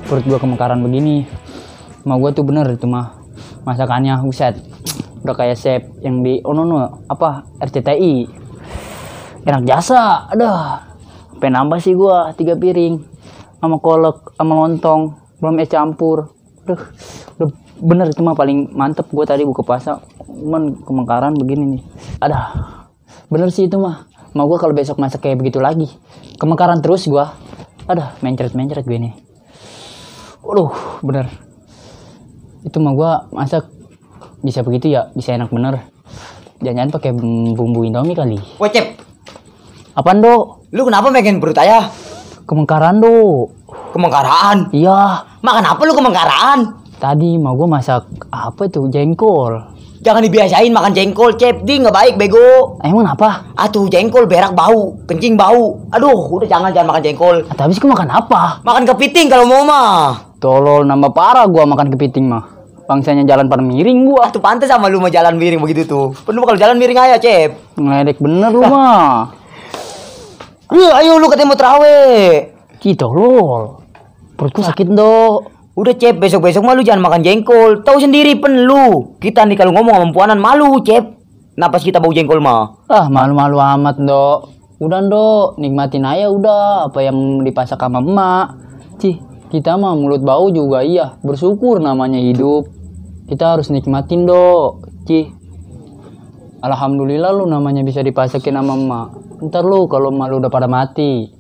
perut gua kemekaran begini. Mau gua tuh bener itu mah masakannya buset. Udah kayak chef yang di RCTI. Enak jasa. Aduh. Pengen nambah sih gua 3 piring sama kolak sama lontong, belum es campur. Aduh. Udah bener itu mah paling mantep gua tadi buka puasa. Cuman kemekaran begini nih. Aduh. Bener sih itu mah. Mau gua kalau besok masak kayak begitu lagi. Kemekaran terus gua. Aduh, mencret-mencret gue nih. Aduh, bener. Itu mah gua masak bisa begitu ya, bisa enak bener. Jangan-jangan pakai bumbu Indomie kali. Woi Cep, Apaan, Dok? lu kenapa makin perut ayah? Kemekaran, Dok. Kemengkaraan? Iya, Makan apa lu kemengkaraan? tadi mau gua masak apa itu? Jengkol. Jangan dibiasain makan jengkol Cep, di nggak baik bego. Emang apa? Atuh jengkol berak bau, kencing bau. Aduh, udah jangan makan jengkol. Atau habis gua makan apa? Makan kepiting kalau mau mah. Tolol, nambah parah gua makan kepiting mah. Bangsanya jalan pada miring gua. Atuh pantes sama lu mau jalan miring begitu tuh. Penuh kalau jalan miring aja Cep. Ngeledek bener lu mah. Ayo lu katanya mau terawih. Tolol. Perutku sakit, Dok. Udah Cep, besok-besok mah lu jangan makan jengkol. Tahu sendiri pen lu. Kita nih kalau ngomong sama puanan malu Cep. Napas kita bau jengkol mah. Ah, malu-malu amat, Dok. Udah, Dok, nikmatin aja udah apa yang dipasak sama emak. Kita mah mulut bau juga iya, bersyukur namanya hidup. Kita harus nikmatin, Dok. Alhamdulillah lu namanya bisa dipasakin sama emak. Ntar lu kalau emak lu udah pada mati,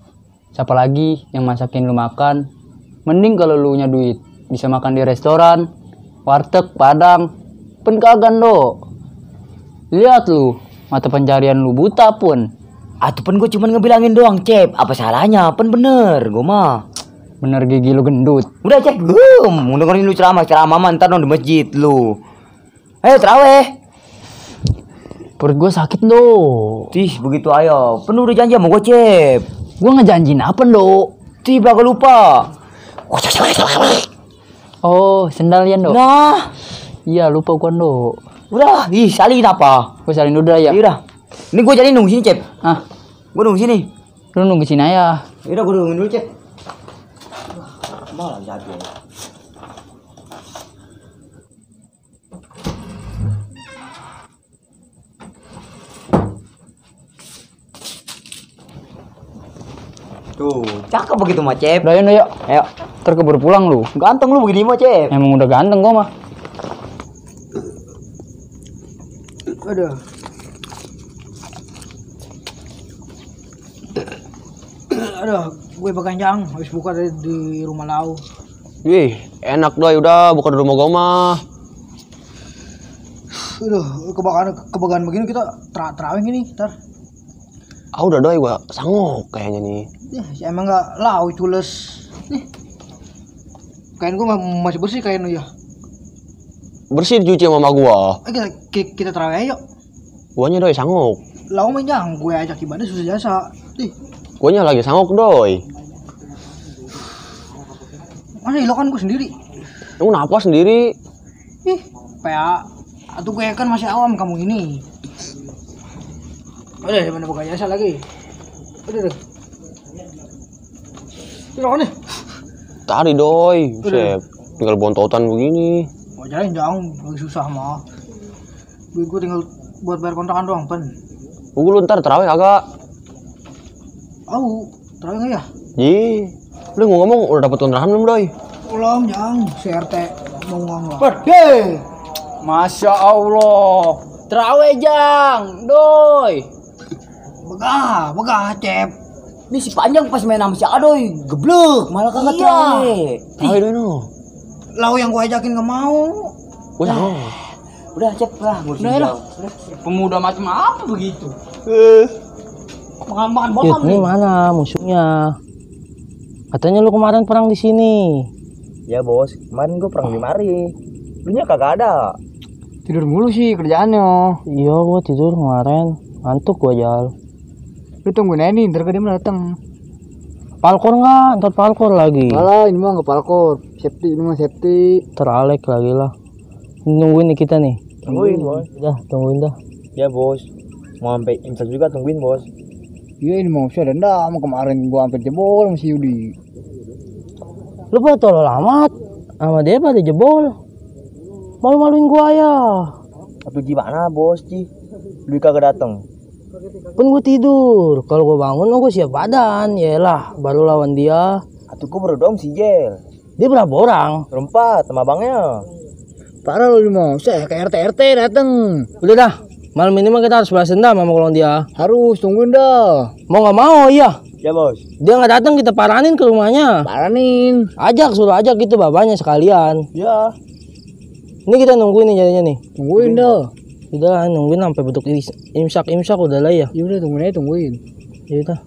siapa lagi yang masakin lu makan? Mending kalau lu nya duit, bisa makan di restoran, warteg, padang. Pen kagan, Dok. Lihat lu, mata pencarian lu buta pun. Atuh pen gue cuman ngebilangin doang Cep. Apa salahnya? Pen bener gue mah. Bener gigi lu gendut. Udah Cep, mau dengerin lu ceramah mantan di masjid lu. Ayo terawih. Perut gue sakit, Dok. Begitu ayo. Penuh udah janji sama gue Cep. Gue ngejanjiin apa, Dok? Bakal lupa. Oh, sendalian, Dok. Nah, Iya, lupa gua, Dok. udah. Salin apa? Gue salin udah ya. Yaudah. Ini gue jadi nunggu sini Cep. Ah, Gue nunggu sini. lu nunggu sini aja. Yaudah gue nungguin dulu Cep. Malah jadi. Tuh, cakep begitu mah Cep. Udah yuk. Ayo. Ntar keburu pulang lu. Ganteng lu begini mah Cep. Emang udah ganteng gua mah. Aduh. Aduh, gue bekanjang habis buka di rumah lau. Wih, enak doi udah bukan di rumah gua mah. Aduh, kebakaran begini kita terawih gini, ntar. Ah udah doi gua sanggup kayaknya nih. Emang nggak lau cules. Nih. Kain gue masih bersih kain lu ya. Bersih dicuci sama mama gua. Kita terawih yuk. Guanya doi sanggup. Lau menjang, gue ajak ibadah susah jasa. Nih. Guanya lagi sanggup doi. Masa ilokan gue sendiri? Lu kenapa sendiri? Ih, PA. Atau gue kan masih awam kamu ini. Udah, mana buka jasa lagi. Udah deh. Ilokan nih. Tadi doi, buset. Tinggal bontotan begini. Wajarin jauh, lagi susah mah. Duit gue tinggal buat bayar kontrakan doang, pen. Lu ntar terawih kagak? Terawih nggak ya? Lu ngomong udah dapet kontrakan belum doi? Belum, jang. CRT mau ngomong lah. Hei. Masya Allah. Terawih jang, doi. Begah, Cep. Ini si Panjang pas main sama si Adoy geblek, malah kagak terawih. Terawih doi no. Lau yang gue ajakin nggak mau. Gua sanggup. Udah Cep lah, ngurusin Udah. jauh. Pemuda macam apa begitu? Makan Yud, botol ini nih. mana musuhnya? Katanya lu kemarin perang di sini. Ya bos, kemarin gue perang di mari. Lu nya kagak ada. Tidur mulu sih kerjaannya. Iya, gua tidur kemarin. Ngantuk gua Jal. Lu tungguin aja nih, ntar dia datang. Palkor nggak? Ntar palkor lagi. Alah, ini mah nggak palkor. Safety, ini mah safety. Teralek lagi lah. Nungguin nih kita nih. Tungguin bos. Dah, tungguin dah. Ya bos. Mau sampai imsak juga tungguin bos. Iya, ini mau saya dendam kemarin gua hampir jebol sama si Yudi. Lu pada tolol amat. Sama dia pada jebol. Malu-maluin gua ya. Atau gimana bos Ji? Lu kagak datang. Pun gua tidur. Kalau gua bangun gua siap badan. Yaelah, baru lawan dia. Atau gua baru dong si Jel. Dia berapa orang? Berempat sama abangnya. Parah lu mau. Saya ke RT dateng. Udah dah. Malam ini mah kita harus balas dendam sama kolong dia. Harus tungguin dah. Mau nggak mau, iya. Ya bos. Dia nggak datang kita paranin ke rumahnya. Paranin. Suruh ajak gitu bapaknya sekalian. Ya. Ini kita nungguin nih jadinya nih. Tungguin dah. Udah lah, nungguin sampai bentuk imsak udah lah ya. Ya udah tungguin aja tungguin. Ya udah.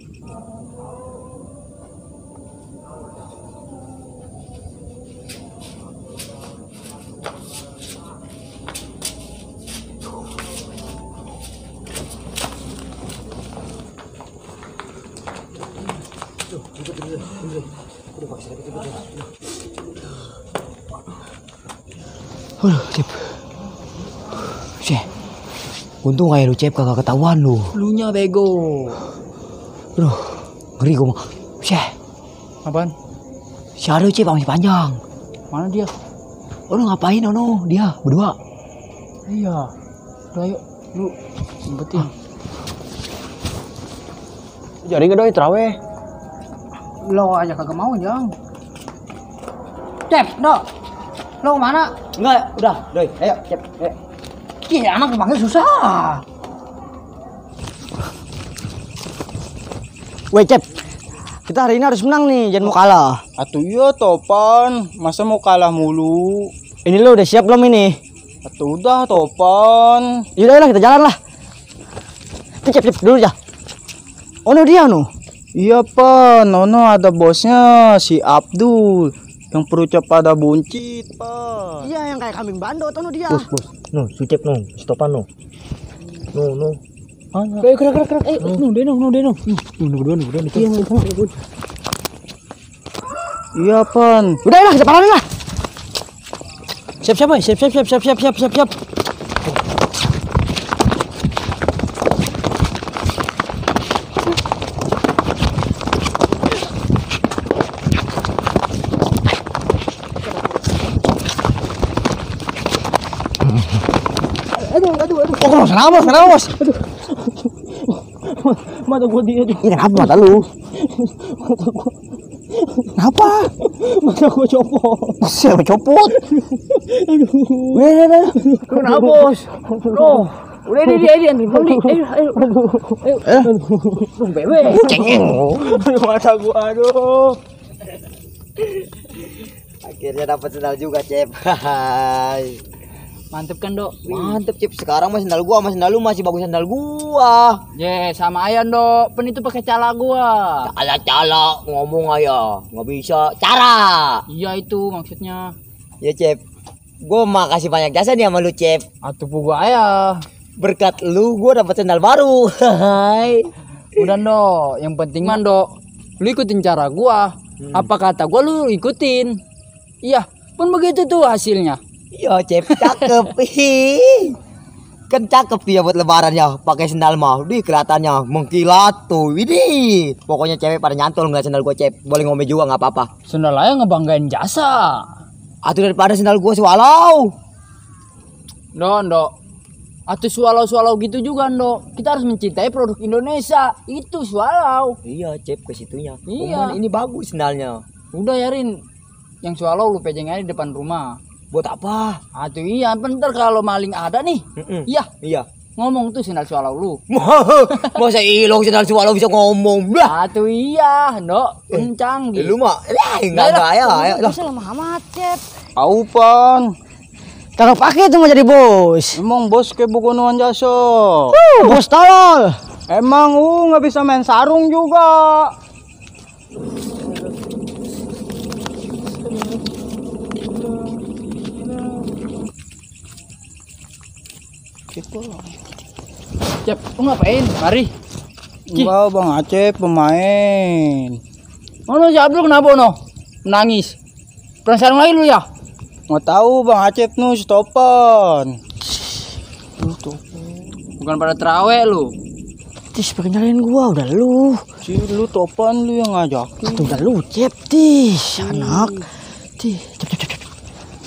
Cep. Untung kayak lu Cep kagak ketahuan lu. Lunya bego. Aduh, ngeri gua mah. Apaan? Si Ado Cep masih panjang. Mana dia? Lu ngapain ono dia berdua? Iya. Udah yuk, lu sempetin. Jadi nggak doi terawih. Lo aja kagak mau Jang. Cep, no. Lo kemana? Enggak, udah, doi. Ayo, Cep. Ayo. Ih, anak dipanggil susah. Weh, Cep. Kita hari ini harus menang nih, jangan mau kalah. Atuh iya Topan, masa mau kalah mulu? Ini lu udah siap belum ini? Atuh udah Topan. Yaudah, kita jalan lah. Cep dulu ya. Ono dia no. Iya Pan, Nono ada bosnya si Abdul yang perutnya pada buncit Pan. Iya, yang kayak kambing bandot ono dia. Bos. No, si Cep no. Stopan no. No. Gerak. Nu deno. Iya Pan. Udah lah, kita paranin lah. Siap, boy. Siap. Oh, kenapa bos? Mata gua dia. Ini kenapa mata lu? Kenapa? Mata gua copot. Siapa copot? Aduh. Kenapa bos? Loh, udah dia belum di. Ayo. Bewe. Cengeng. Mata gua aduh. Akhirnya dapat sendal juga, Cep. Hai. Mantep kan, Dok? Mantep, Cep. Sekarang mah sendal gua sama sendal lu masih bagus sendal gua. Sama ayan, Dok. Pen itu pakai cala gua. Cala ngomong aja, nggak bisa cara. Iya itu maksudnya. Ya, Cep. Gua makasih banyak jasa nih sama lu, Cep. Atuh gua aya. Berkat lu gua dapat sendal baru. Hai. Udah, Dok. Yang penting mah, Dok, lu ikutin cara gua. Apa kata gua lu ikutin. Iya, pun begitu tuh hasilnya. Iya, Cep, cakep. Ih. Kan cakep dia buat lebaran ya, pakai sendal mah. Di kelihatannya mengkilat tuh. Widih. Pokoknya cewek pada nyantol ngeliat sendal gua, Cep. Boleh ngomel juga nggak apa-apa. Sendal aja ngebanggain jasa. Atuh daripada sendal gua swallow. Dok. Atuh swallow gitu juga, Dok. Kita harus mencintai produk Indonesia. Itu swallow. Iya, Cep, ke situnya. Iya. Cuman ini bagus sendalnya. Udah Yarin. Yang swallow lu pejeng aja di depan rumah. Buat apa? Atuh iya, bentar kalau maling ada nih. Iya. Ngomong tuh sendal swallow lu. Masa ilong sendal swallow bisa ngomong? Lah. Atuh iya, Dok. Kencang gitu. Lu mah enggak ya. Ayo. Bisa lama amat, Cep. Au Pan. Kagak pakai tuh mau jadi bos. Emang bos ke bukunuan jasa. Bos tolol. Emang nggak bisa main sarung juga. Cep, lu ngapain? Mari. Enggak Bang Acep pemain. Mana si Abdul kenapa no? Menangis. Perang sarung lagi lu ya? Nggak tahu Bang Acep nu stopan. Bukan pada terawih lu. Tis, pakai nyalain gua, udah lu. Si lu topan lu yang ngajakin. Atau udah lu, Cep, Tis, anak. Tis, cep.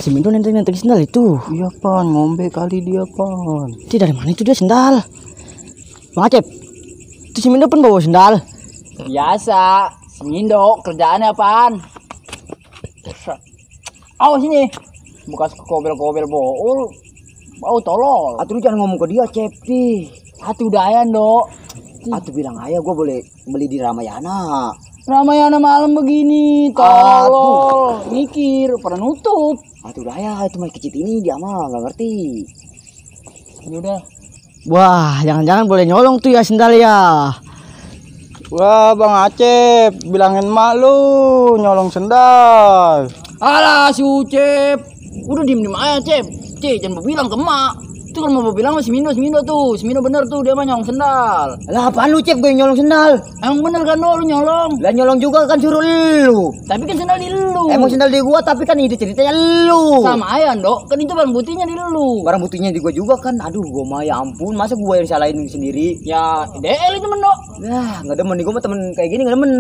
Si Mindo nenteng sendal itu. Iya pan, ngombe kali dia pan. Tis, dari mana itu dia sendal? Bang Cep, itu si Mindo pun bawa sendal. Biasa, Semindo kerjaannya apaan? Oh sini, bekas kobel-kobel bool, bau tolol. Atuh lu jangan ngomong ke dia, Cep. Atuh dayan dok. Atuh bilang ayah gue boleh beli di Ramayana. Ramayana malam begini, tolol. Mikir, pada nutup. Atuh ayah itu mah kecil ini dia mah nggak ngerti. Yaudah. Wah, jangan-jangan boleh nyolong tuh ya sendal ya. Wah Bang Acep, bilangin mak lu nyolong sendal. Alah si Ucep, udah diem aja Cep. Jangan mau bilang ke emak. Itu kalau mau bilang si Mindo tuh, si Mindo bener tuh dia mah nyolong sendal. Lah apaan lu, Cep, gue nyolong sendal? Emang bener kan lo, lu nyolong? Lah nyolong juga kan suruh lu. Tapi kan sendal di lu. Emang sendal di gua tapi kan ini ceritanya lu. Sama aja dok, kan itu barang buktinya di lu. Barang buktinya di gua juga kan. Aduh, gua mah ya ampun, masa gua yang salahin sendiri? Ya, DL itu men dok. Lah, enggak demen nih gua mah temen kayak gini enggak demen.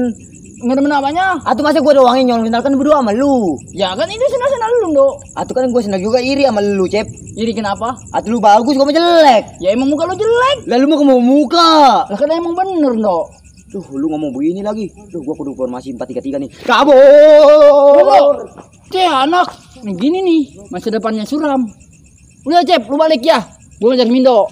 Nggak demen apanya? Atuh masa gua doang yang nyolong sendal kan berdua sama lu. Ya kan itu sendal lu dok. Atuh kan gua sendal juga iri sama lu, Cep. Iri kenapa? Atuh lu bagus, gua mah jelek. Ya emang muka lu jelek. Lah lu mau ke muka. Lah kan emang bener dok. Duh, lu ngomong begini lagi. Duh, gua kudu formasi 4-3-3 nih. Kabur. Anak, nih gini nih, masa depannya suram. Udah Cep, lu balik ya. Gua ngajar Mindo.